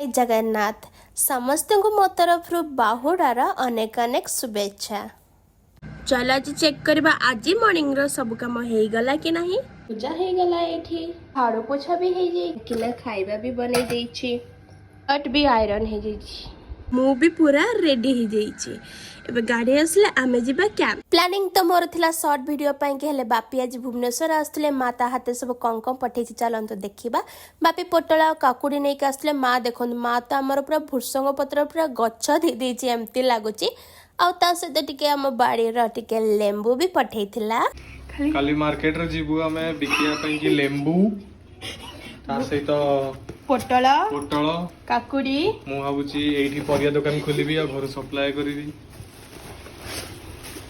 ଜଗନ୍ନାଥ। ସମସ୍ତଙ୍କୁ ମୋ ତରଫରୁ ବାହୁଡ଼ାର ଅନେକ ଅନେକ ଶୁଭେଚ୍ଛା। ଚାଲ, ଆଜି ଚେକ୍ କରିବା ଆଜି ମର୍ଣ୍ଣିଂର ସବୁ କାମ ହେଇଗଲା କି ନାହିଁ। ପୂଜା ହେଇଗଲା, ଏଇଠି ଝାଡ଼ୁ ପୋଛା ବି ହେଇଯାଇଛି କିନା, ଖାଇବା ବି ବନେଇ ଦେଇଛି, ସାର୍ଟ ବି ଆଇରନ୍ ହେଇଯାଇଛି, ମୁଁ ବି ପୁରା ରେଡି ହେଇଯାଇଛି। ଏବେ ଗାଡ଼ି ଆସିଲେ ଆମେ ଯିବା କ୍ୟାମ୍ପ। ପ୍ଲାନିଂ ତ ମୋର ଥିଲା ସର୍ଟ ଭିଡ଼ିଓ ପାଇଁକି, ହେଲେ ବାପି ଆଜି ଭୁବନେଶ୍ୱର ଆସୁଥିଲେ। ମା ତା ହାତରେ ସବୁ କଣ କଣ ପଠେଇଛି, ଚାଲନ୍ତୁ ଦେଖିବା। ବାପି ପୋଟଳ ଆଉ କାକୁଡ଼ି ନେଇକି ଆସିଥିଲେ। ମା ଦେଖନ୍ତୁ, ମା ତ ଆମର ପୁରା ଭୃସଙ୍ଗ ପତ୍ର ପୁରା ଗଛ ଦେଇ ଦେଇଛି, ଏମିତି ଲାଗୁଛି। ଆଉ ତା ସହିତ ଟିକେ ଆମ ବାଡ଼ିର ଟିକେ ଲେମ୍ବୁ ବି ପଠେଇଥିଲା। କାଲି ମାର୍କେଟରେ ଯିବୁ ଆମେ ବିକିବା ପାଇଁ କି ଲେମ୍ବୁ, ତା ସହିତ ପୋଟଳ, ପୋଟଳ, କାକୁଡ଼ି। ମୁଁ ଭାବୁଛି ଏଇଠି ପରିବା ଦୋକାନ ଖୋଲିବି ଆଉ ଘରୁ ସପ୍ଲାଏ କରିବି।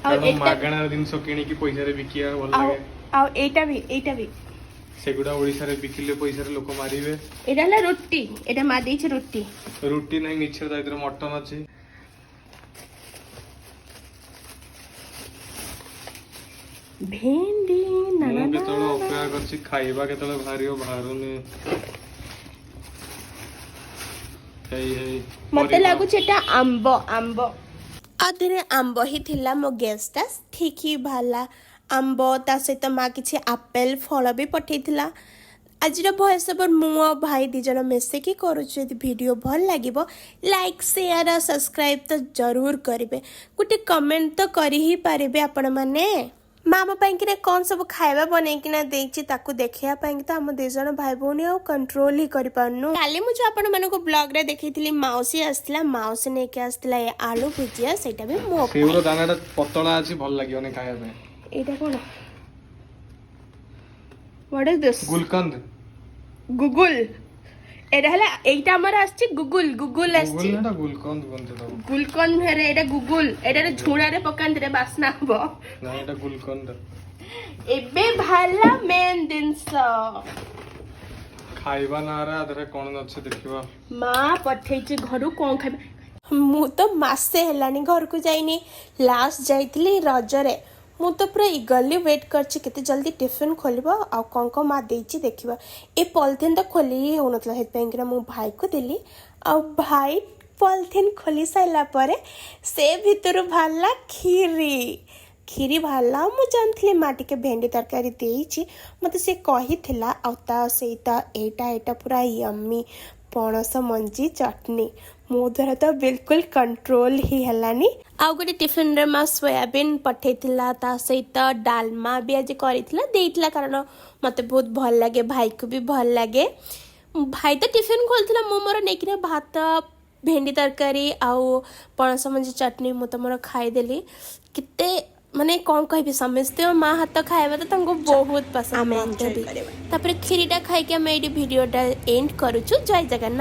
ଆଉ କାରଣ ଏଇଟା ମାଗଣା ଜିନିଷ କିଣିକି ପଇସାରେ ବିକିବା ଭଲ ଆଉ ଲାଗେ। ଆଉ ଏଇଟା ବି, ଏଇଟା ବି। ସେଗୁଡା ଓଡିଶାରେ ବିକିଲେ ପଇସାରେ ଲୋକ ମାରିବେ। ଏଇଟା ହେଲା ରୁଟି, ଏଇଟା ମା ଦେଇଛି ରୁଟି। ରୁଟି ନାହିଁ, ମିଛରେ, ତା ଭିତରେ ମଟନ ଅଛି। ଭେଣ୍ଡି ନା ମୁଁ ନା। କେତେବେଳେ ଅପେକ୍ଷା କରିଛି, ଖାଇବା କେତେବେଳେ ବାହାରିବ, ବାହାରୁନି। ହେଇ ହେଇ। ମତେ ପରିବା। ଲାଗୁଛି ଏଟା ଆମ୍ବ, ଆମ୍ବ ଆଧିରେ ଆମ୍ବ ହିଁ ଥିଲା। ମୋ ଗେସ୍ଟା ଠିକ୍ ହିଁ ବାହାରିଲା। ଆମ୍ବ, ତା ସହିତ ମା କିଛି ଆପେଲ ଫଳ ବି ପଠେଇଥିଲା। ଆଜିର ଭଏସ୍ ଓଭର ମୁଁ ଆଉ ଭାଇ ଦୁଇ ଜଣ ମିଶିକି କରୁଛୁ। ଯଦି ଭିଡ଼ିଓ ଭଲ ଲାଗିବ, ଲାଇକ୍, ସେୟାର ଆଉ ସବସ୍କ୍ରାଇବ୍ ତ ଜରୁର କରିବେ। ଗୋଟେ କମେଣ୍ଟ ତ କରି ହିଁ ପାରିବେ ଆପଣମାନେ। ମା ଆମ ପାଇଁକିନା କ'ଣ ସବୁ ଖାଇବା ବନେଇକିନା ଦେଇଛି, ତାକୁ ଦେଖିବା ପାଇଁକି ତ ଆମ ଦୁଇ ଜଣ ଭାଇ ଭଉଣୀ ଆଉ କଣ୍ଟ୍ରୋଲ ହିଁ କରିପାରୁନୁ। କାଲି ମୁଁ ଯେଉଁ ଆପଣମାନଙ୍କୁ ବ୍ଲଗ୍ରେ ଦେଖେଇଥିଲି, ମାଉସୀ ଆସିଥିଲା, ମାଉସୀ ନେଇକି ଆସିଥିଲା ଏ ଆଳୁ ଭୁଜିଆ, ସେଇଟା ବି ମୋ ପାଇଁ। ସେଉର ଦାନାଟା ପତଳା ଅଛି, ଭଲ ଲାଗିବନି ଖାଇବା ପାଇଁ। ଏଇଟା କ'ଣ? What is this? Gulkand. Google. ଏଇଟା ହେଲା, ଏଇଟା ଆମର ଆସିଛି ଗୁଗୁଲ, ଗୁଗୁଲ ଆସିଛି। ଗୁଗୁଲ ନା, ଗୁଲକନ୍ଦ କୁହନ୍ତି ତାକୁ। ଗୁଲକନ୍ଦ ନୁହେଁ, ଏଇଟା ଗୁଗୁଲ। ଏଇଟା ଝୁଣାରେ ପକାନ୍ତି ରେ, ବାସ୍ନା ହବ। ନା, ଏଇଟା ଗୁଲକନ୍ଦ। ଏବେ ବାହାରିଲା ମେନ୍ ଜିନିଷ। ଖାଇବା ନାଁରେ ଆଧରେ କଣ ଅଛି ଦେଖିବା। ମା ପଠେଇଛି ଘରୁ କଣ ଖାଇବା। ମୁଁ ତ ମାସେ ହେଲାଣି ଘରକୁ ଯାଇନି, ଲାଷ୍ଟ ଯାଇଥିଲି ରଜରେ। ମୁଁ ତ ପୁରା ଇଗରଲି ୱେଟ୍ କରିଛି କେତେ ଜଲ୍ଦି ଟିଫିନ୍ ଖୋଲିବ ଆଉ କ'ଣ କ'ଣ ମା ଦେଇଛି ଦେଖିବା। ଏ ପଲିଥିନ୍ ତ ଖୋଲି ହିଁ ହେଉନଥିଲା, ସେଥିପାଇଁକିନା ମୁଁ ଭାଇକୁ ଦେଲି। ଆଉ ଭାଇ ପଲିଥିନ୍ ଖୋଲି ସାରିଲା ପରେ ସେ ଭିତରୁ ବାହାରିଲା କ୍ଷୀରି। କ୍ଷୀରି ବାହାରିଲା। ମୁଁ ଜାଣିଥିଲି ମା ଟିକେ ଭେଣ୍ଡି ତରକାରୀ ଦେଇଛି, ମୋତେ ସେ କହିଥିଲା। ଆଉ ତା ସହିତ ଏଇଟା ପୁରା ୟମି ପଣସ ମଞ୍ଜି ଚଟନି। ମୋ ଦ୍ୱାରା ତ ବିଲକୁଲ କଣ୍ଟ୍ରୋଲ ହିଁ ହେଲାନି। ଆଉ ଗୋଟେ ଟିଫିନରେ ମା ସୋୟାବିନ୍ ପଠେଇଥିଲା, ତା ସହିତ ଡାଲମା ବି ଆଜି କରିଥିଲା, ଦେଇଥିଲା, କାରଣ ମୋତେ ବହୁତ ଭଲ ଲାଗେ, ଭାଇକୁ ବି ଭଲ ଲାଗେ। ଭାଇ ତ ଟିଫିନ୍ ଖୋଲିଥିଲା, ମୁଁ ମୋର ନେଇକିନା ଭାତ, ଭେଣ୍ଡି ତରକାରୀ ଆଉ ପଣସ ମଞ୍ଜି ଚଟନି ମୁଁ ତ ମୋର ଖାଇଦେଲି। କେତେ ମାନେ କ'ଣ କହିବି, ସମସ୍ତେ ମା ହାତ ଖାଇବା ତ ତାଙ୍କୁ ବହୁତ ପସନ୍ଦ, ଆମେ ମତେ enjoy ବି। କରିବା। ତାପରେ କ୍ଷୀରିଟା ଖାଇକି ଆମେ ଏଇଠି ଭିଡ଼ିଓଟା ଏଣ୍ଡ କରୁଛୁ। ଜୟ ଜଗନ୍ନାଥ।